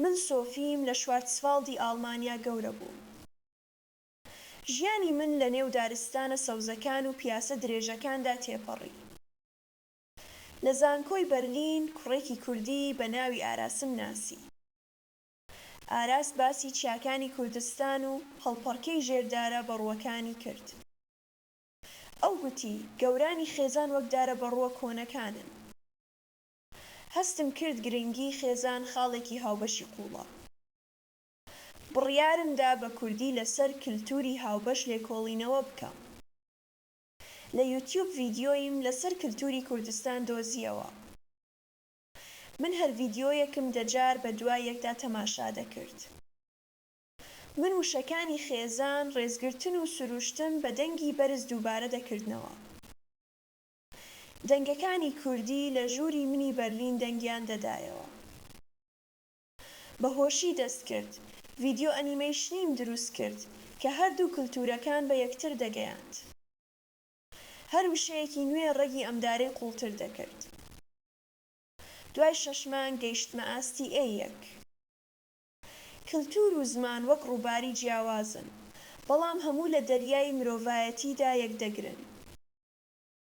من سۆفیم، لە شوارتسڤاڵدی ئاڵمانیا گەورە بووم. ژیانی من لە نێو دارستانە سەوزەکان و پیاسە درێژەکاندا تێپەڕی. لە زانکۆی بەرلین کوڕێکی کوردی بە ناوی ئاراسم ناسی. ئاراس باسی چیاکانی کوردستان و هەڵپەڕکێی ژێر دارە بەڕووەکانی کرد. ئەو گوتی، گەورانی خێزان وەک دارە بەڕووە کۆنەکانن. هەستم کرد گرنگیی خێزان خاڵێکی هاوبەشی قووڵە. بڕیارم دا بە کوردی لەسەر کلتوری هاوبەش لێکۆڵینەوە بکەم. لە یوتیوب ڤیدیۆیم لەسەر کلتوری کوردستان دۆزییەوە. من هەر ڤیدیۆیەکم دەجار بە دوای یەکدا تەماشا دەکرد. من وشەکانی خێزان، ڕێزگرتن و سروشتم بە دەنگی بەرز دووبارە دەکردنەوە. دەنگەکانی کوردی لە ژووری منی بەرلین دەنگیان دەدایەوە. بە هۆشی دەستکرد، ڤیدیۆ ئەنیمەیشنیم دروست کرد کە هەردوو کلتوورەکان بە یەکتر دەگەیاند. هەر وشەیەکی نوێ ڕەگی ئەم دارەی قووڵتر دەکرد. دوای شەش مانگ گەیشتمە ئاستی ئێ یەک. کلتوور و زمان وەک ڕووباری جیاوازن، بەڵام هەموو لە دەریای مرۆڤایەتیدا یەکدەگرن.